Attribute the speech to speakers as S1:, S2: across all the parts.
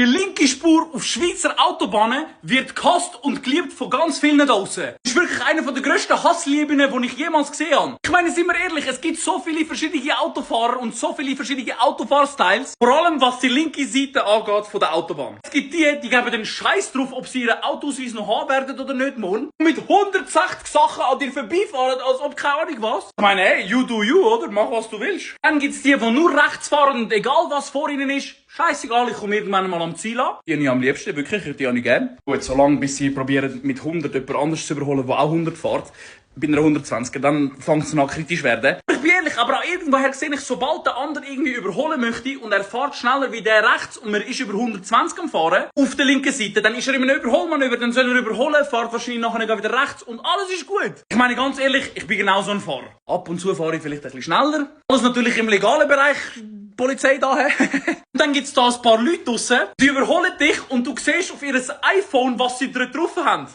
S1: Die linke Spur auf Schweizer Autobahnen wird gehasst und geliebt von ganz vielen da draussen. Das ist wirklich einer der grössten Hasslieben, die ich jemals gesehen habe. Ich meine, sind wir ehrlich, es gibt so viele verschiedene Autofahrer und so viele verschiedene Autofahrstyles. Vor allem, was die linke Seite angeht von der Autobahn. Es gibt die geben den Scheiß drauf, ob sie ihren Autoausweis noch haben werden oder nicht morgen. Und mit 160 Sachen an dir vorbeifahren, als ob keine Ahnung was. Ich meine, hey, you do you, oder? Mach was du willst. Dann gibt's die nur rechts fahren und egal was vor ihnen ist, scheissegal, ich komme irgendwann mal am Ziel an. Die habe ich am liebsten, wirklich, die habe ich gern. Gut, solange bis sie probieren, mit 100 jemand anderes zu überholen, der auch 100 fährt. Bei einer 120er, dann fängt es an kritisch werden. Ich bin ehrlich, aber auch irgendwoher sehe ich, sobald der andere irgendwie überholen möchte und er fährt schneller wie der rechts und man ist über 120 am Fahren, auf der linken Seite, dann ist er in einem Überholmanöver, dann soll er überholen, fährt wahrscheinlich nachher wieder rechts und alles ist gut. Ich meine, ganz ehrlich, ich bin genau so ein Fahrer. Ab und zu fahre ich vielleicht ein bisschen schneller. Alles natürlich im legalen Bereich. Polizei da. Und dann gibt's da ein paar Leute draussen, die überholen dich und du siehst auf ihr iPhone, was sie drauf haben.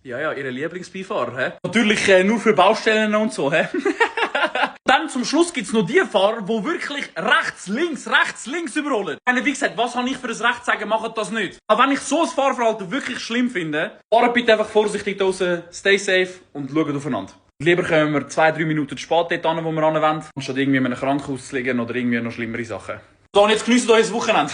S1: Ja, ihre Lieblingsbeifahrer, hä? Natürlich nur für Baustellen und so, hä? Dann zum Schluss gibt's noch die Fahrer, die wirklich rechts, links überholen. Wie gesagt, was habe ich für das Recht zu sagen, macht das nicht. Aber wenn ich so ein Fahrverhalten wirklich schlimm finde, fahrt bitte einfach vorsichtig draussen, stay safe und schaut aufeinander. Lieber kommen wir 2-3 Minuten zu spät dort an, wo wir hinwollen, anstatt irgendwie in einem Krankenhaus zu liegen oder irgendwie noch schlimmere Sachen. So, und jetzt genießt euer Wochenende.